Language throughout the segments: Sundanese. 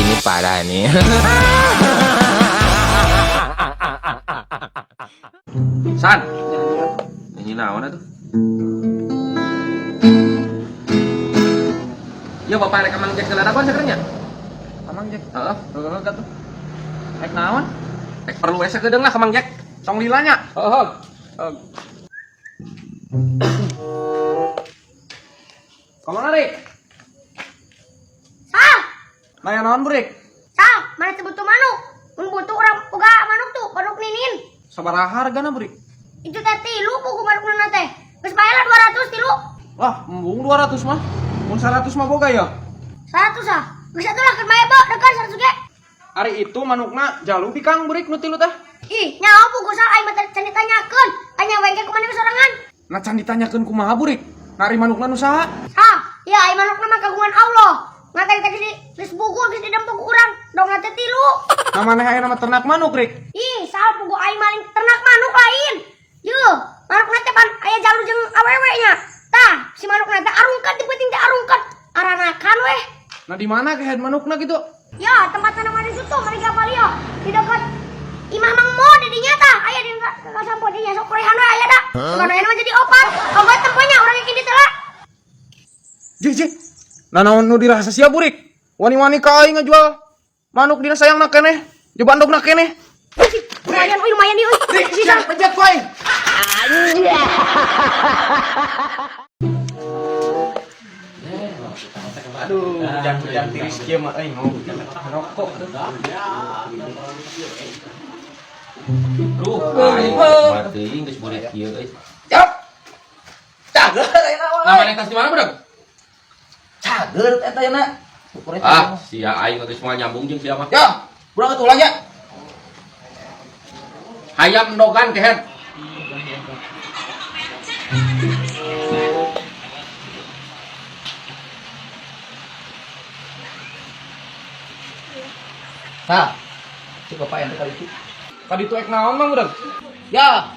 Ini parah nih. San. Ini naon atuh? Ya bapak rek Mang Jack seladapan sakernya. Amang Jack. Heeh. Heeh katuh. Rek naon? Rek perlu we sakedeung lah ka Mang Jack. Tong lila nya. Heeh. Heeh. Kamana Rik? Sal, Nanya naon Burik? sal, mana teu butuh manuk? Mun butuh urang boga manuk tuh, manuk ninin. Sabaraha hargana Burik? Itu teh tilu buku manukna teh. Geus bae lah 200 tilu. Lah, embung 200 mah. Mun 100 mah boga ya. 100 ah. Geus atuh lah keur bae bo, degan 100 ge. Ari itu manukna jalu bikang Burik nu tilu teh. Ih, nyaho buku sal aing mah can ditanyakeun. Tanya wae ke kumaha sorangan. Nah can ditanyakeun kumaha Burik? Nah ari manukna nu saha? Sal, ya aing manukna mah kagungan Allah. Ngan tadi tadi geus buku geus didempok ku urang, dongna teh tilu. Nah maneh aya nama ternak manuk Rik. Ih, sal pugu aing maling ternak manuk lain. Yuh, manukna teh pan aya jalur jeung awewe nya. Tah, si manukna teh arungkat di peuting teh arungkat. Aranakan weh. Nah di mana kehed manukna gitu? Ya, tempat tanaman di situ, mereka palio di dekat Imah Mang Mo di dinya tah, aya di ka sampo dinya sok korehan we aya da. Mana mah jadi opat. Obat temponya urang yang di teh. Jih, jih. Nah naon nu dirasa sia Burik? Wani-wani ka aing ngajual manuk dina sayangna keneh. Coba endogna keneh. Lumayan euy, lumayan ieu euy. Rik, sia pencet ku aing. Aduh, hujan-hujan tiris kieu mah euy ngopi. Rokok tuh. Duh, aing mah teuing geus burit kieu euy. Cap. Cager ayeuna mah. Nah, maneh tas di mana, Budak? Cager eta ayeuna. Ah, sia aing geus moal nyambung jeung sia mah. Ya, urang atuh ulah nya. Hayam endogan kehed. Tah. Cek bapak ente kali itu. Kaditu ek naon Mang Budak? Ya,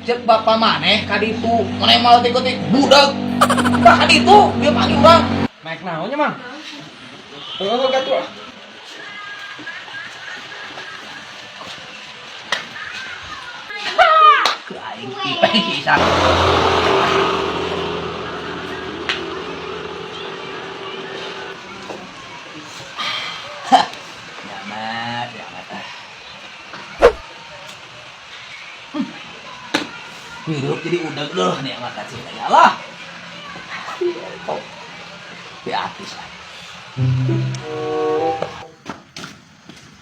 cek bapak maneh kaditu, maneh mal tikotik budak. Tah kaditu dia panggil urang. Naik naonnya Mang? Heeh, katuh ah. Ke aing ipeng si Isan. Hah, nyaman, nyaman. Ah. Hidup jadi udah deh nikmat kasih ya Allah. Oh, di artis lah.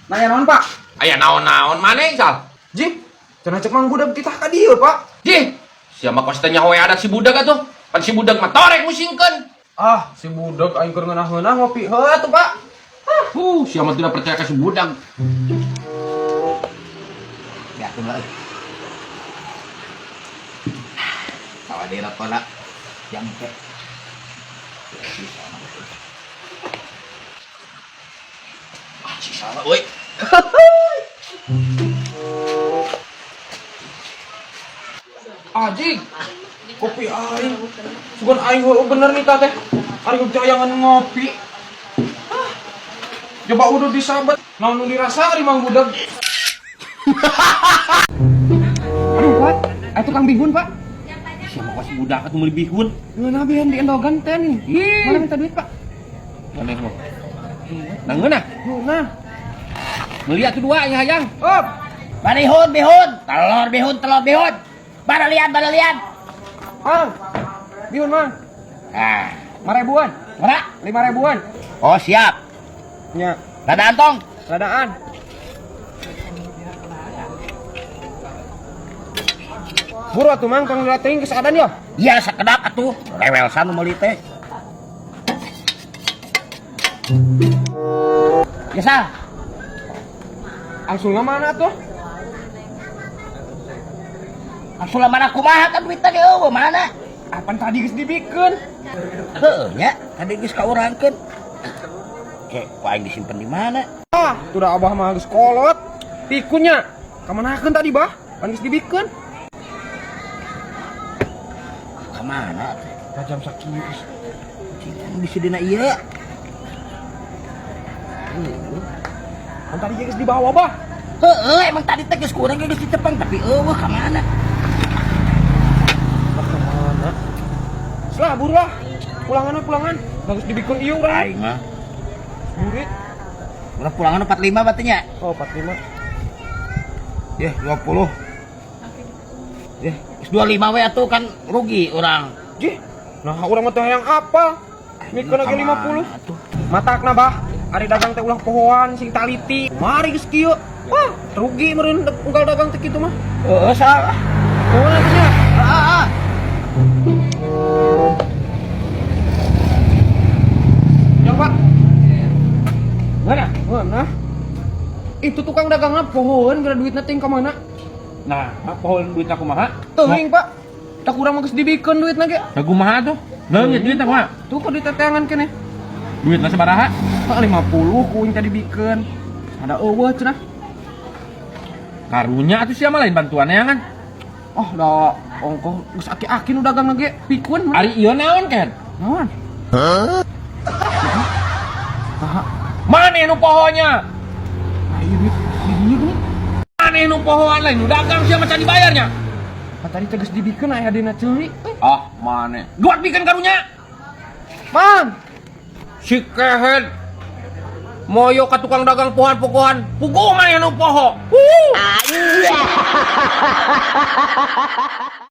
Nanya naon, Pak? Aya naon-naon maneh, Sal? Jih, cenah cek Mang Budak titah ka dieu, Pak. Jih, sia mah kos teh nyaho we adat si budak atuh. Pan si budak mah torek musingkeun. Ah, si budak aing keur ngeunah-ngeunah ngopi heula tuh, Pak. Sia mah tidak percaya ka si budak. Ya, aku lah. Tawa di rokok yang ke. Ah, si salah, woi. Anjing. Kopi aing. Sugan aing heueuh bener nih teh. Ari jayangan ngopi. Ah. Coba udah disabet. Naon nu dirasa ari Mang Budak. Aduh, Pak. Aya tukang bihun, Pak. Sia mah kos budak atuh meuli bihun. Ngeunah bihun di endogan teh nih. Mana minta duit, Pak? Maneh mah. Nah, ngeunah. Ngeunah. Meuli atuh dua nya hayang. Op. Bihun, bihun, telur bihun, telur bihun. Baralian, baralian. Mang. Bihun, Mang. Ah, 5 ribuan. mana? 5 ribuan. Oh, siap. Nya, Rada antong. radaan. Buru atuh Mang, tong teuing geus adan ya. Iya, sakedap atuh. Rewel san meuli teh. Ya, Sal. Angsulna mana tuh? Angsul mana kumaha kan duitna ge eueuh mana? Apan tadi geus dibikeun? Heueuh nya, tadi geus kaurangkeun. Ke, ku aing disimpen di mana? Ah, tuh dah abah mah geus kolot. Pikunnya. Kamanakeun tadi, Bah? Pan geus dibikeun. Ka mana teh? Tajam sakieu. Cing, di sidina ieu. Kan tadi geus dibawa, Bah. Heeh, emang tadi teh geus kurang geus ditepang tapi eueuh ka mana? Lah kemana? Lah buru lah. Pulangan lah pulangan. Bagus dibikeun ieu urang. Aing mah. Burit. Urang pulangan 45 berarti nya. Oh, 45. Ya, 20. Ya, geus 25 we atuh kan rugi urang. Jih. Nah, urang mah teh hayang apa? Mikeun lagi 50. Atuh. Matakna, Bah. Ari dagang teh ulah pohoan sing taliti. Mari geus kieu. Wah, rugi meureun unggal dagang teh kitu mah. Heeh, salah. Oh, nya. Ah, ah. Ya, Pak. Mana? Mana? Itu tukang dagangna pohoan gara duitna teh ka mana? Nah, pohon duit aku kumaha? Teuing, Pak. Tak urang mah geus dibikeun duitna ge. Nah, kumaha tuh? Leungit duit kumaha? Tuh kok diteteangan keneh. Duitna sabaraha? Pak 50 ku aing tadi bikeun. Ada eueuh cenah. Karunya atuh sia mah lain bantuan kan? Oh, da ongkoh geus aki-aki nu dagang ge pikun. Ari ieu naon ken? Naon? Saha? Maneh nu pohonya? Nah, ieu duit di dieu geuning. Maneh nu pohoan lain nu dagang sia mah can dibayarnya. Pan tadi teh geus dibikeun aya dina ceuli. Eh, Ah, maneh. Duat bikeun karunya. Mang, Si kehed. Moyo ka tukang dagang pohan-pokohan. Puguh maneh nu poho.